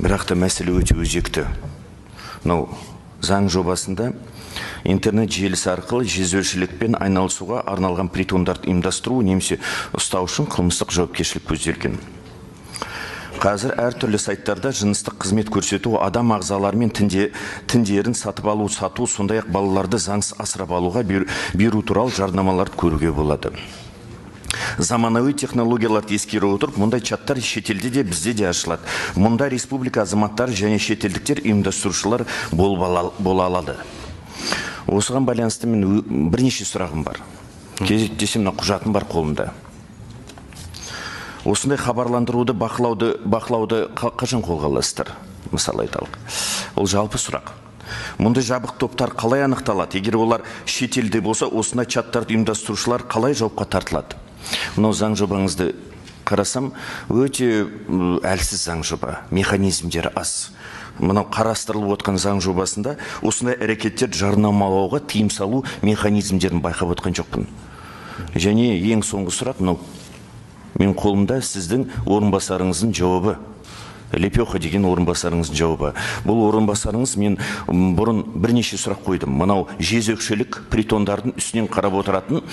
Бірақ та мәселе өте өзекті. Мынау заң жобасында интернет желісі арқылы жезөкшелікпен айналысуға арналған притондарды ұйымдастыру немесе ұстау үшін қылмыстық жауапкершілік көзделген. Қазір әртүрлі сайттарда жыныстық қызмет көрсету, адам ағзалары мен тіндерін сатып алу, сату, сондай-ақ балаларды заңсыз асырап алуға беру туралы жарнамаларды көруге болады. Заманауи технологияларды ескере отырып, мұндай чаттар шетелде де, бізде де ашылады. Мұнда республика азаматтары және шетелдіктер ұйымдастырушылар бола алады. Осыған байланысты мен бірнеше сұрағым бар. Кезектесем, мына құжатым бар қолымда. Осындай хабарландыруды бақылауды қашан қолға аласыздар? Мысалы айталық. Ол жалпы сұрақ. Мұндай жабық топтар қалай анықталады? Егер олар шетелде болса, осындай чаттарды ұйымдастырушылар қалай жауапқа тартылады? Мынау заң жобаңызды қарасам, өте әлсіз заң жоба, механизмдері аз. Мынау қарастырылып отқан заң жобасында осындай әрекеттерді жарнамалауға тыйым салу механизмдерін байқап отқан жоқпын. Және ең соңғы сұрақ, мынау мен қолымда сіздің орынбасарыңыздың жауабы. Лепеха деген орынбасарыңыздың жауабы. Бұл орынбасарыңыз, мен бұрын бірнеше сұрақ қойдым. Мынау жезөкшелік притондардың үстінен қарап отыратын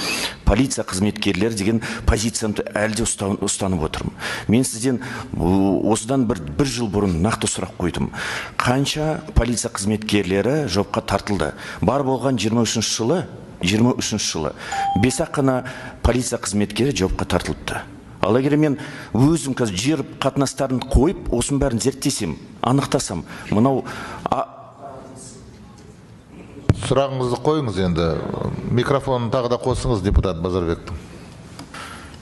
полиция қызметкерлері деген позициямды әлі де ұстанып отырмын. Мен сізден осыдан бір жыл бұрын нақты сұрақ қойдым. Қанша полиция қызметкерлері жауапқа тартылды? Бар болған 23 жылы, 23 жылы 5-ақ қана полиция қызметкері жауапқа тартылыпты. Ал егер мен өзім қазір жер қатынастарын қойып, осының бәрін зерттесем, анықтасам, мынау Сұрағыңызды қойыңыз енді. Микрофонын тағы да қосыңыз депутат Базарбектің.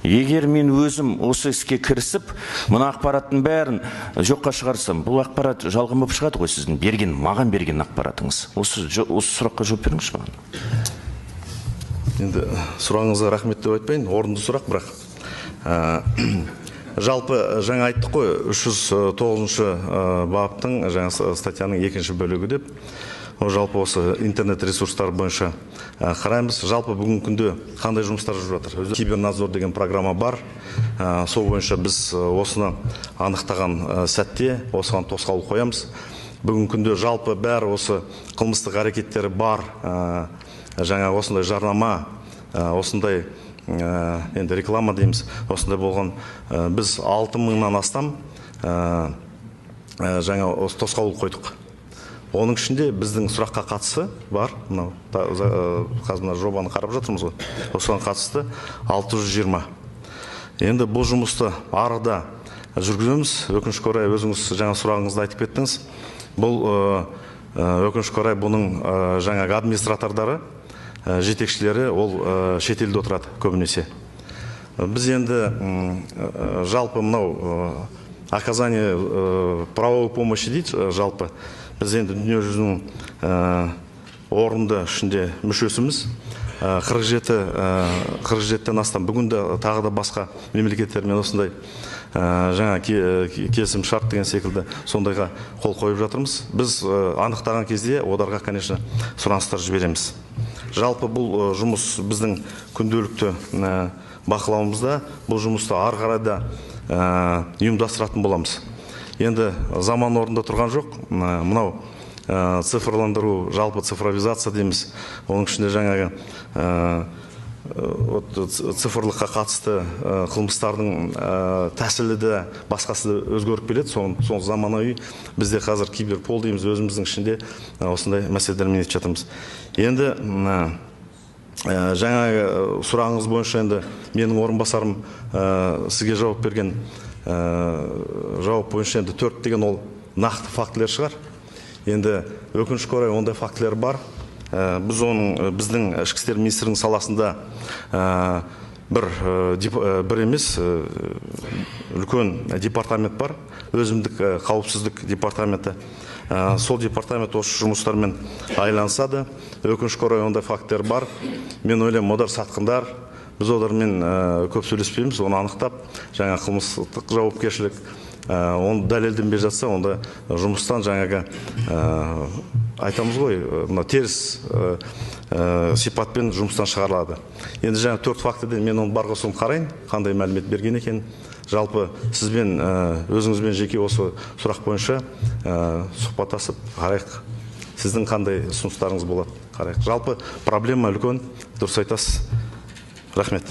Егер мен өзім осы іске кірісіп, мына ақпараттың бәрін жоққа шығарсам, бұл ақпарат жалған болып шығады ғой, сіздің маған берген ақпаратыңыз. Осы сұраққа жауап беріңізші маған. Енді сұрағыңызға рахмет деп айтпайын, орынды сұрақ, бірақ жалпы жаңа айттық қой, 309 баптың жаңа статьяның екінші бөлігі деп. Ол жалпы осы интернет ресурстар бойынша қараймыз. Жалпы бүгінгі күнде қандай жұмыстар жүріп жатыр? Өзі кибернадзор деген программа бар. Сол бойынша біз осыны анықтаған сәтте осыған тосқауыл қоямыз. Бүгінгі күнде жалпы бәрі осы қылмыстық әрекеттері бар, жаңа осындай жарнама, осындай енді реклама дейміз, осындай болған, біз 6000-нан астам жаңа осы тосқауыл қойдық. Оның ішінде біздің сұраққа қатысы бар, мынау қазір мына жобаны қарап жатырмыз ғой, осыған қатысты 620. Енді бұл жұмысты арыда жүргіземіз. Өкінішке орай, өзіңіз жаңа сұрағыңызда айтып кеттіңіз. Бұл өкінішке орай бұның жаңағы администратордары, жетекшілері ол шетелде отырады көбінесе. Біз енді жалпы мынау оказание правовой помощи дейді, жалпы біз енді дүниежүзінің орынды ішінде мүшесіміз. 47-тен астам бүгінде тағы да басқа мемлекеттермен осындай жаңа келісім шарт деген секілді сондайға қол қойып жатырмыз. Біз анықтаған кезде оларға, конечно, сұраныстар жібереміз. Жалпы бұл жұмыс біздің күнделікті бақылауымызда, бұл жұмысты ары қарай да ұйымдастыратын боламыз. Енді заман орнында тұрған жоқ. Мынау цифрландыру, жалпы цифровизация дейміз, оның ішінде жаңағы вот цифрлыққа қатысты қылмыстардың тәсілі де, басқасы да өзгеріп келеді. Сол заманауи бізде қазір киберпол дейміз, өзіміздің ішінде осындай мәселелермен нетіп жатырмыз. Енді жаңағы сұрағыңыз бойынша енді менің орынбасарым сізге жауап берген жауап бойынша енді 4 деген ол нақты фактілер шығар. Енді өкінішке орай ондай фактілер бар. Біз оның, біздің ішкі істер министрлігінің саласында бір емес, үлкен департамент бар, өзіндік қауіпсіздік департаменті. Сол департамент осы жұмыстармен айланысады. Өкінішке орай ондай фактілер бар. Мен ойлаймын, олар сатқындар. Біз олармен көп сөйлеспейміз, оны анықтап, жаңа қылмыстық жауапкершілік, оны дәлелденбей жатса, онда жұмыстан жаңағы, айтамыз ғой, мына теріс сипатпен жұмыстан шығарылады. Енді жаңа 4 фактіден мен оны бар соң қарайын, қандай мәлімет берген екен. Жалпы сізбен, өзіңізбен жеке осы сұрақ бойынша сұхбаттасып қарайық, сіздің қандай ұсыныстарыңыз болады, қарайық. Жалпы проблема үлкен, дұрыс айтасыз. Рахмет.